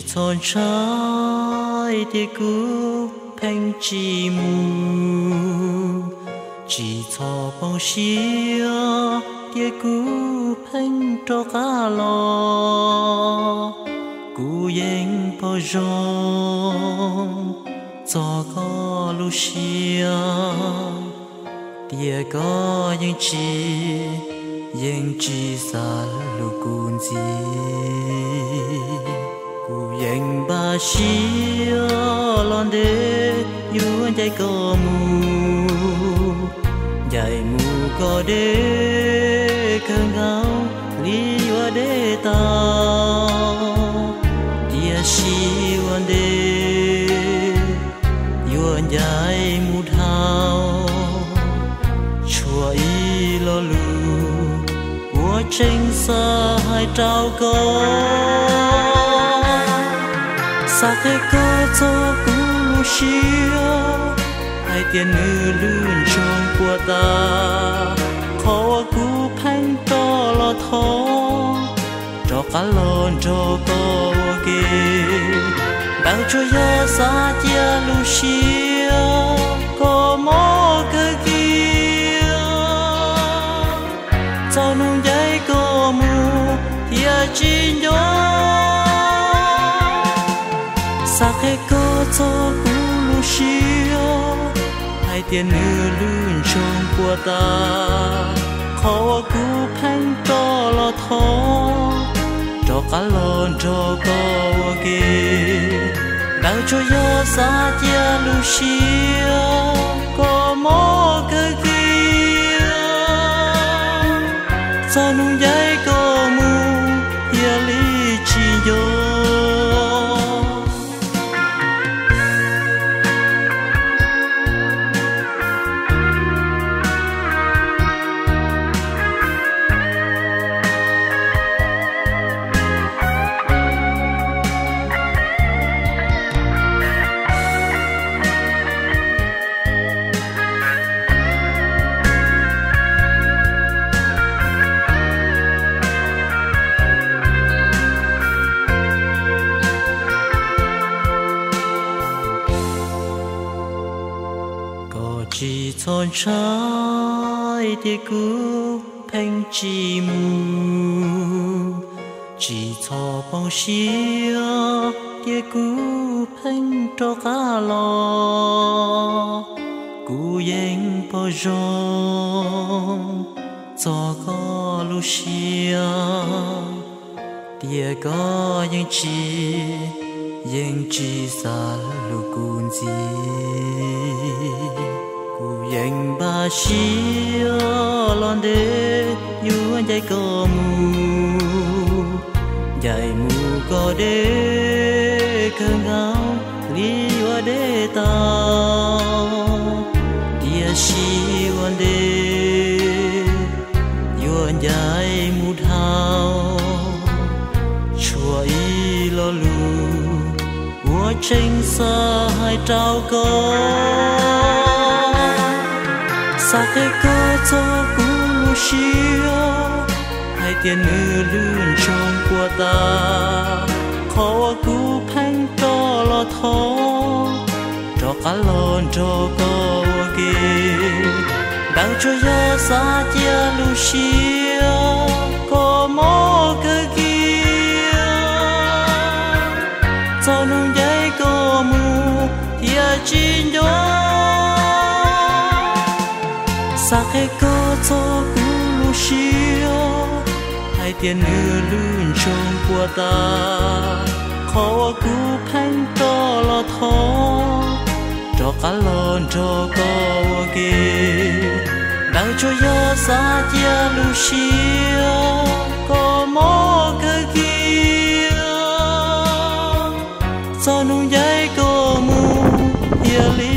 txhob ntshai tias kuv pheej tsis mus, tsis txhob poob siab tias kuv pheej rov qab los. Kuv yeej pom zoo txog koj lub siab, tias koj yeej tsis, yeej tsis xav hlub kuv ntxiv. Kuv yeej npaj siab los ntev yuav ncaim koj mus, ncaim mus kom deb kawg nkaus li yuav deb tau, tiam sis ua ntej yuav ncaim mus dhau, tshuav ib lo lus uas tseem xav hais rau koj. Xav qhia koj txog kuv lub siab, hais tias nws lwj ntsoog puas tas, qhov uas kuv pheej rov los thov, rov qab los nrog koj ua ke. Ntawd tsuas yog xav cia lub siab koj mob kawg kiag, txog hnub ncaim koj mus thiaj tsis nco. Xav qhia koj txog kuv lub siab, hais tias nws lwj ntsoog puas tas, qhov uas kuv pheej rov los thov, rov qab los nrog koj ua ke. Ntawd tsuas yog xav cia lub siab koj mob kawg kiag, txog hnub ncaim koj mus thiaj li tsis nco. Koj tsis txhob ntshai tias kuv pheej tsis mus, tsis txhob poob siab tias kuv pheej rov qab los. Kuv yeej pom zoo txog koj lub siab, tias koj yeej tsis, yeej tsis xav hlub kuv ntxiv. Kuv yeej npaj siab los ntev yuav ncaim koj mus, ncaim mus kom deb kawg nkaus li yuav deb tau, tiam sis ua ntej yuav ncaim mus dhau, tshuav ib lo lus uas tseem xav hais rau koj. Xav qhia koj txog kuv lub siab, hais tias nws lwj ntsoog puas tas, qhov uas kuv pheej rov los thov, rov qab los nrog koj ua ke. Ntawd tsuas yog xav cia lub siab koj mob kawg kiag, txog hnub ncaim koj mus thiaj tsis nco. Xav qhia koj txog kuv lub siab, hais tias nws lwj ntsoog puas tas, qhov uas kuv pheej rov los thov, rov qab los nrog koj ua ke. Ntawd tsuas yog xav cia lub siab koj mob kawg kiag, txog hnub ncaim koj mus thiaj li